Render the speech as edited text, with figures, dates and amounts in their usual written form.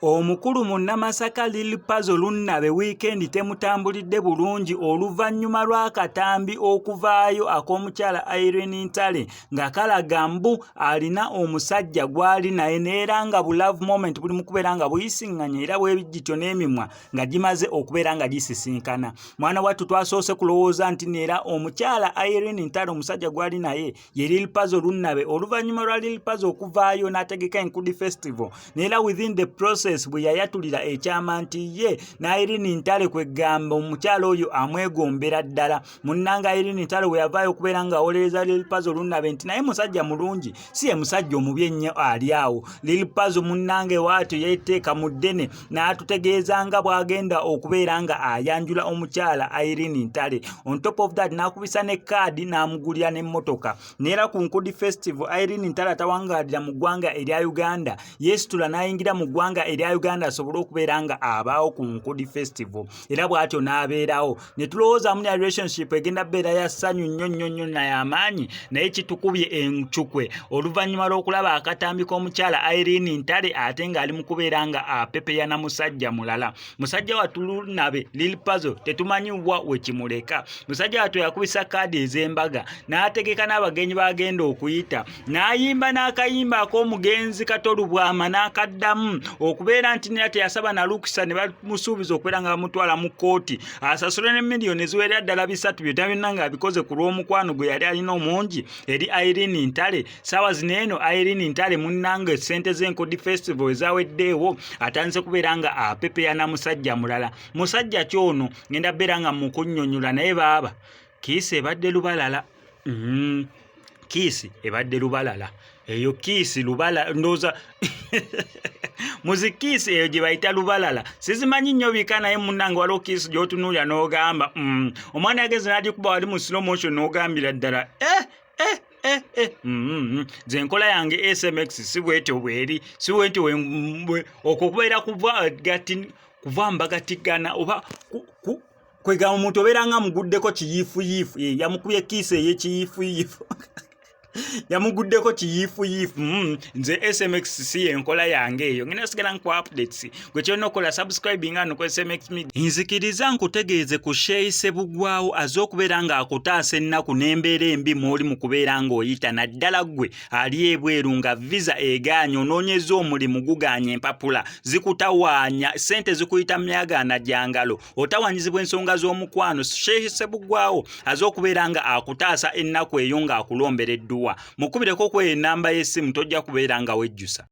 Omukulu Munnamasaka Lil Pazo Lunnabe wiikendi temutambulidde bulungi oluvannyuma lw'akatambi okuvaayo ak'omukyala Irene Ntale nga kalaga mbu alina omusajja gw'ali naye n'era nga bu love moment buli mu kubeera nga buyisiŋŋanya era bwebijjityo n'emimwa nga gimaze okubeera nga gisisinkana. Mwana wattu twasoose kulowooza nti neera omukyala Irene Ntale omusajja gw'ali naye ye Lil Pazo Lunnabe oluvannyuma lwa Lil Pazo okuvaayo n'ategeka Enkudi Festival neera within the process bwe yayatulira ekyama nti ye ne Irene Ntale kwegamba omukyala oyo amwegombera ddala. Munnanga Irene Ntale bwe yavaayo okubeera ng'awolereza Lil Pazo Lunnabe nti naye musajja mulungi si ye musajja omubi ennyo ali awo. Lil Pazo munnange waatyo yeeteeka mu ddene n'atutegeeza nga bw'agenda okubeera nga ayanjula omukyala Irene Ntale. On top of that n'akubisa ne kaadi n'amugulira n'emmotoka. Neera ku Nkudi Festival Irene Ntale atawangaalira mu ggwanga erya Uganda yeesitula n'ayingira mu ggwanga erya Uganda asobole okubeera nga abaawo ku Nkudi Festival era bw'atyo n'abeerawo ne tulowoozaamu ne relationship egenda beera ya ssanyu nnyo nnyo nnyo na y'amaanyi naye kitukubye encukwe oluvannyuma lw'okulaba akatambi k'omukyala Irene Ntale ate ng'ali mu kubeera nga apepeya na musajja mulala. Musajja wattu Lunabe Lil Pazo tetumanyi wa we kimuleka. Musajja wattu yakubisa kaadi ez'embaga n'ategeka n'abagenyi b'agenda okuyita n'ayimba n'akayimba ak'omugenzi Kato Lubwama n'akaddamu okubeera nti nera teyasaba na lukusa ne bamusuubiza okubeera nga bamutwala mu kkooti asasule ne miliyoni eziwerera ddala 300 byonna byonna ng'abikoze ku lw'omukwano gwe yali alina omungi eri Irene Ntale. Saawa zino eno Irene Ntale munnange ssente z'Enkodi Festival ezaweddeewo atandise kubeera nga apepeya na musajja mulala. Musajja ki ono? Ngenda beera nga mukunnyonnyola naye baaba kiisi ebadde lubalala. Kiisi ebadde lubalala eyo kiisi lubala ndowooza muzi kiisi eyo gye bayita lubalala sizimanyi nnyo bika naye munnange waliwo kiisi gy'otunuulira n'ogamba omwana yageze n'agikuba wali mu slow motion n'ogambira ddala eh eh eh eh nze enkola yange SMX si bwetyo bweri si bwetyo okwo kubeera kuva gati kuva mbagatigana oba kwegamba omuntu obeera nga amuguddeko kiyiifuyiifu yamukubye kiisi ey'ekiyiifuyiifu yamuguddeko kiyiifuyiifu. Nze SMX si yenkola yange eyo ngenda sigala nkuwa updates gwe kyolina okukola subscribing ano ku SMX Media. Nzikiriza nkutegeeze ku Sheikh Ssebugwawo azze okubeera ng'akutaasa ennaku n'embeera embi mw'oli mu kubeera ng'oyita naddala ggwe ali ebweru nga visa egaanye onoonyeza omulimu gugaanye empapula zikutawaanya ssente zikuyita myagaana gya ngalo otawaanyizibwa ensonga z'omukwano. Sheikh Ssebugwawo azze okubeera nga akutaasa ennaku eyo ng'akulombera edduwa. Mukubireko ku ennamba y'essimu tojja kubeera nga wejjusa.